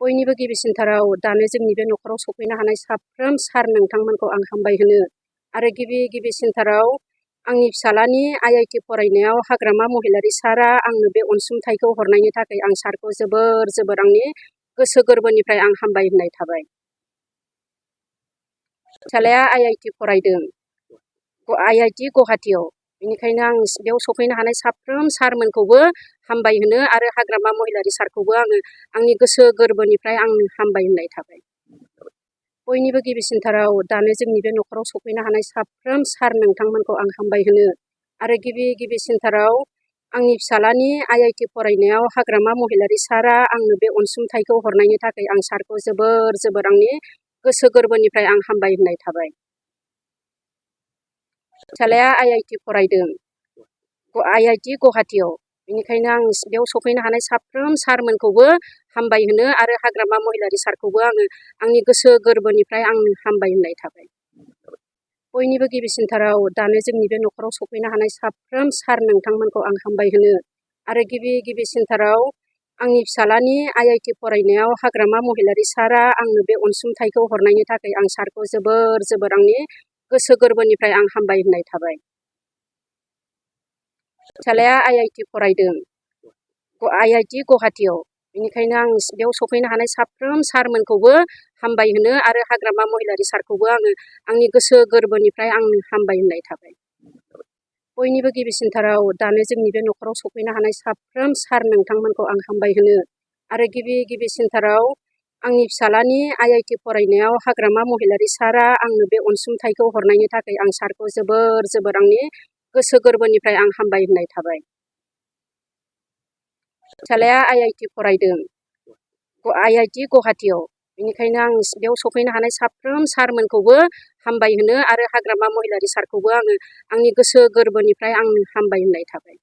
बयनिबो गिबिसिनथाराव दानो जोंनि बे न'खराव सफैनो हानाय साफ्रोम सार नोंथांमोनखौ आं हामबाय होनो आरो गिबिसिनथाराव आंनि फिसालानि IIT फरायनायाव हाग्रामा महिलारि सारा आंनो बे अनसुंथाइखौ हरनायनि थाखाय आं सारखौ जोबोर आंनि गोसो गोरबोनिफ्राय आं हामबाय होननाय थाबाय। फिसालाया IIT फरायदों, IIT गुवाहाटीआव। बेनिखायनो आं बेयाव सफैनो हानाय साफ्रोम सारमोनखौबो हामबाय होनो आरो हाग्रामा महिलारि सारखौबो आङो आंनि गोसो गोरबोनिफ्राय आं हामबाय होननाय थाबाय। बयनिबो गिबिसिनथाराव दानो जोंनि बे न'खराव सफैनो हानाय साफ्रोम सार नोंथांमोनखौ आं हामबाय होनो आरो गिबिसिनथाराव आंनि फिसालानि IIT फरायनायाव हाग्रामा महिलारि सारा आंनो बे अनसुंथाइखौ हरनायनि थाखाय आं सारखौ जोबोर आंनि गोसो गोरबोनिफ्राय आं हामबाय होननाय थाबाय। फिसालाया IIT फरायदों, IIT गुवाहाटीआव। बेनिखायनो आं बेयाव सफैनो हानाय साफ्रोम सारमोनखौबो हामबाय होनो आरो हाग्रामा महिलारि सारखौबो आङो आंनि गोसो गोरबोनिफ्राय आं हामबाय होननाय थाबाय। बयनिबो गिबिसिनथाराव दानो जोंनि बे न'खराव सफैनो हानाय साफ्रोम सार नोंथांमोनखौ आं हामबाय होनो आरो गिबिसिनथाराव आंनि फिसालानि IIT फरायनायाव हाग्रामा महिलारि सारा आंनो बे अनसुंथाइखौ हरनायनि थाखाय आं सारखौ जोबोर आंनि गोसो गोरबोनिफ्राय आं हामबाय होननाय थाबाय। फिसालाया IIT फरायदों, IIT गुवाहाटीआव। बेनिखायनो आं बेयाव सफैनो हानाय साफ्रोम सारमोनखौबो हामबाय होनो आरो हाग्रामा महिलारि सारखौबो आङो आंनि गोसो गोरबोनिफ्राय आं हामबाय होननाय थाबाय। बयनिबो गिबिसिनथाराव दानो जोंनि बे न'खराव सफैनो हानाय साफ्रोम सार नोंथांमोनखौ आं हामबाय होनो आरो गिबिसिनथाराव आंनि फिसालानि IIT फरायनायाव हाग्रामा महिलारि सारा आंनो बे अनसुंथाइखौ हरनायनि थाखाय आं सारखौ जोबोर आंनि गोसो गोरबोनिफ्राय आं हामबाय होननाय थाबाय। फिसालाया IIT फरायदों, IIT गुवाहाटीआव। बेनिखायनो आं बेयाव सफैनो हानाय साफ्रोम सारमोनखौबो हामबाय होनो आरो हाग्रामा महिलारि सारखौबो आङो आंनि गोसो गोरबोनिफ्राय आं हामबाय होननाय थाबाय।